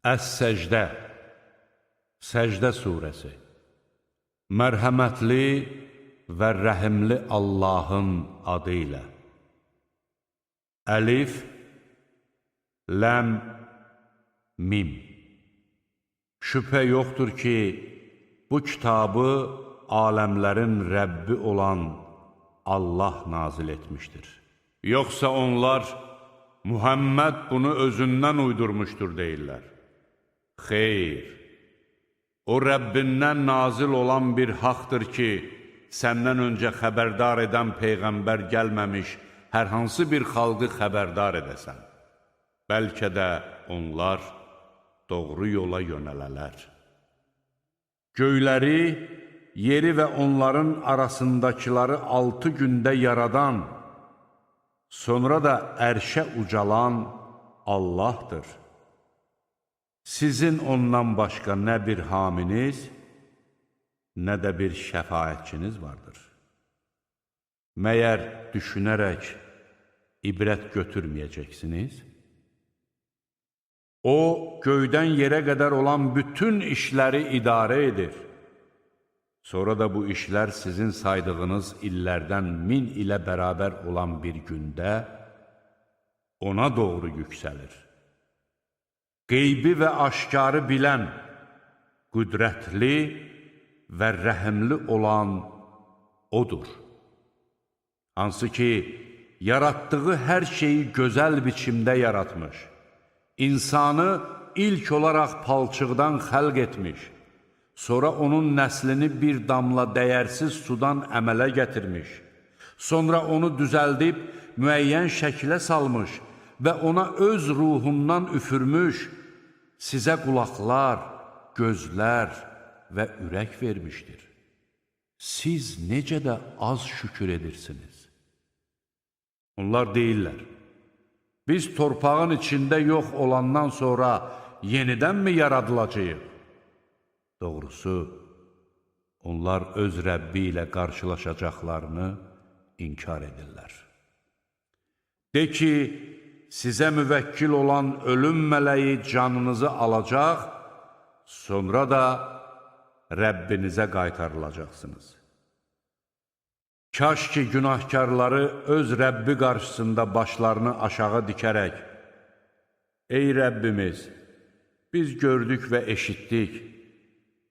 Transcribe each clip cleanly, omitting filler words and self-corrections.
Əs-Səcdə, Səcdə surəsi. Mərhəmətli və rəhimli Allahın adı ilə. Əlif, Ləm, Mim. Şübhə yoxdur ki, bu kitabı aləmlərin Rəbbi olan Allah nazil etmişdir. Yoxsa onlar, Muhammed bunu özündən uydurmuşdur deyirlər. Xeyr, o Rəbbindən nazil olan bir haqdır ki, səndən öncə xəbərdar edən peyğəmbər gəlməmiş, hər hansı bir xalqı xəbərdar edəsən. Bəlkə də onlar doğru yola yönələlər. Göyləri, yeri və onların arasındakıları 6 gündə yaradan, sonra da ərşə ucalan Allahdır. Sizin ondan başqa nə bir haminiz, nə də bir şəfaətçiniz vardır. Məyər düşünərək ibrət götürməyəcəksiniz? O, göydən yerə qədər olan bütün işləri idarə edir. Sonra da bu işlər sizin saydığınız illərdən 1000 ilə bərabər olan bir gündə ona doğru yüksəlir. Qeybi və aşkarı bilən, qüdrətli və rəhimli olan O'dur. Hansı ki, yaratdığı hər şeyi gözəl biçimdə yaratmış, insanı ilk olaraq palçıqdan xəlq etmiş, sonra onun nəslini bir damla dəyərsiz sudan əmələ gətirmiş, sonra onu düzəldib müəyyən şəklə salmış və ona öz ruhundan üfürmüş, sizə qulaqlar, gözlər və ürək vermişdir. Siz necə də az şükür edirsiniz. Onlar deyirlər, biz torpağın içində yox olandan sonra yenidənmi yaradılacağıq? Doğrusu, onlar öz Rəbbi ilə qarşılaşacaqlarını inkar edirlər. De ki, sizə müvəkkil olan ölüm mələyi canınızı alacaq, sonra da Rəbbinizə qaytarılacaqsınız. Kaş ki, günahkarları öz Rəbbi qarşısında başlarını aşağı dikərək, ey Rəbbimiz, biz gördük və eşitdik,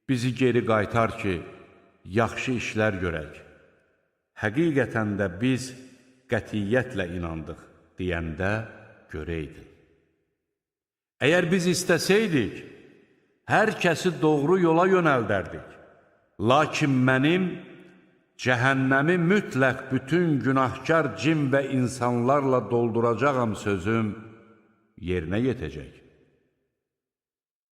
bizi geri qaytar ki, yaxşı işlər görək. Həqiqətən də biz qətiyyətlə inandıq, deyəndə görəydin. Əgər biz istəsəydik, hər kəsi doğru yola yönəldərdik. Lakin mənim cəhənnəmi mütləq bütün günahkar cin və insanlarla dolduracağam sözüm yerinə yetəcək.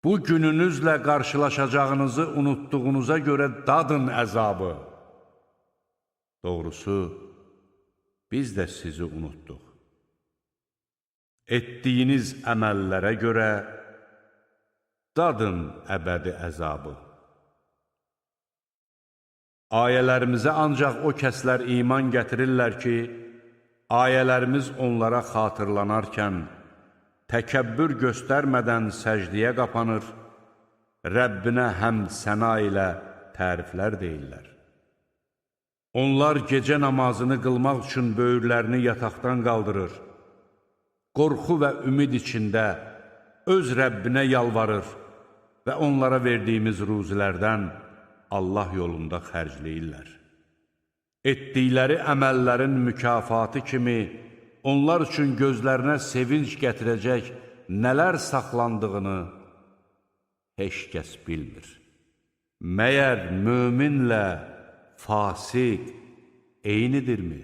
Bu gününüzlə qarşılaşacağınızı unutduğunuza görə dadın əzabı. Doğrusu, biz də sizi unutduq. Etdiyiniz əməllərə görə dadın əbədi əzabı. Ayələrimizə ancaq o kəslər iman gətirirlər ki, ayələrimiz onlara xatırlanarkən, təkəbbür göstərmədən səcdiyə qapanır, Rəbbinə həmd səna ilə təriflər deyirlər. Onlar gecə namazını qılmaq üçün böyürlərini yataqdan qaldırır, qorxu və ümid içində öz Rəbbinə yalvarır və onlara verdiyimiz ruzilərdən Allah yolunda xərcləyirlər. Etdikləri əməllərin mükafatı kimi onlar üçün gözlərinə sevinc gətirəcək nələr saxlandığını heç kəs bilmir. Məyər möminlə fasiq eynidirmi?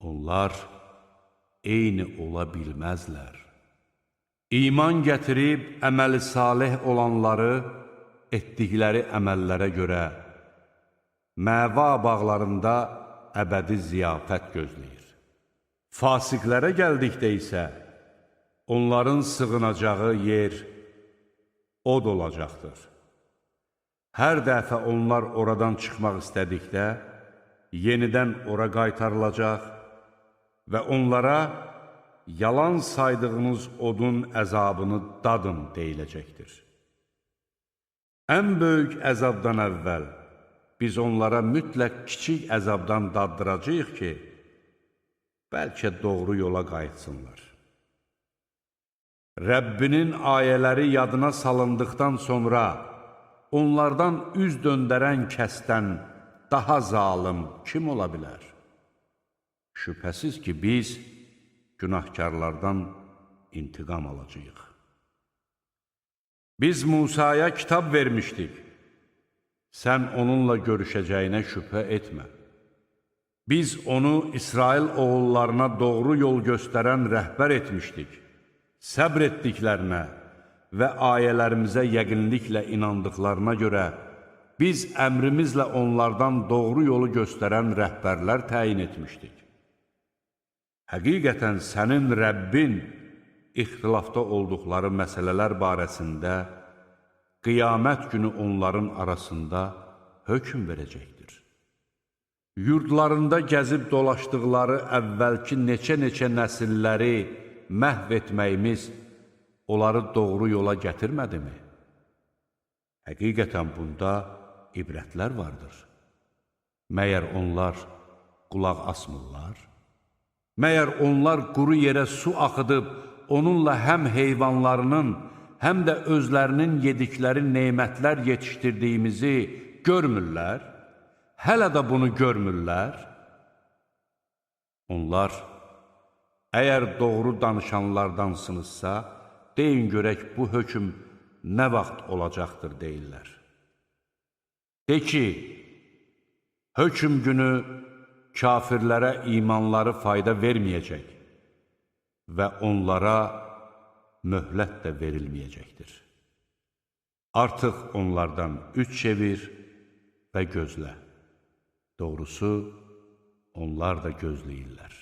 Onlar eyni ola bilməzlər. İman gətirib əməli salih olanları etdikləri əməllərə görə məva bağlarında əbədi ziyafət gözləyir. Fasiqlərə gəldikdə isə onların sığınacağı yer od olacaqdır. Hər dəfə onlar oradan çıxmaq istədikdə, yenidən ora qaytarılacaq və onlara yalan saydığınız odun əzabını dadın deyiləcəkdir. Ən böyük əzabdan əvvəl biz onlara mütləq kiçik əzabdan daddıracağıq ki, bəlkə doğru yola qayıtsınlar. Rəbbinin ayələri yadına salındıqdan sonra onlardan üz döndərən kəsdən daha zalım kim ola bilər? Şübhəsiz ki, biz günahkarlardan intiqam alacağıq. Biz Musaya kitab vermişdik. Sən onunla görüşəcəyinə şübhə etmə. Biz onu İsrail oğullarına doğru yol göstərən rəhbər etmişdik. Səbr etdiklərinə və ayələrimizə yəqinliklə inandıqlarına görə biz əmrimizlə onlardan doğru yolu göstərən rəhbərlər təyin etmişdik. Həqiqətən sənin Rəbbin ixtilafda olduqları məsələlər barəsində qiyamət günü onların arasında hökm verəcəkdir. Yurdlarında gəzib dolaşdıqları əvvəlki neçə-neçə nəsilləri məhv etməyimiz onları doğru yola gətirmədimi? Həqiqətən bunda ibrətlər vardır. Məyər onlar qulaq asmırlar? Məyər onlar quru yerə su axıdıb, onunla həm heyvanlarının, həm də özlərinin yedikləri nemətlər yetişdirdiyimizi görmürlər? Hələ də bunu görmürlər? Onlar, əgər doğru danışanlardansınızsa, deyin görək bu hökm nə vaxt olacaqdır deyirlər. De ki, hökm günü kafirlərə imanları fayda verməyəcək və onlara möhlət də verilməyəcəkdir. Artıq onlardan üç çevir və gözlə. Doğrusu, onlar da gözləyirlər.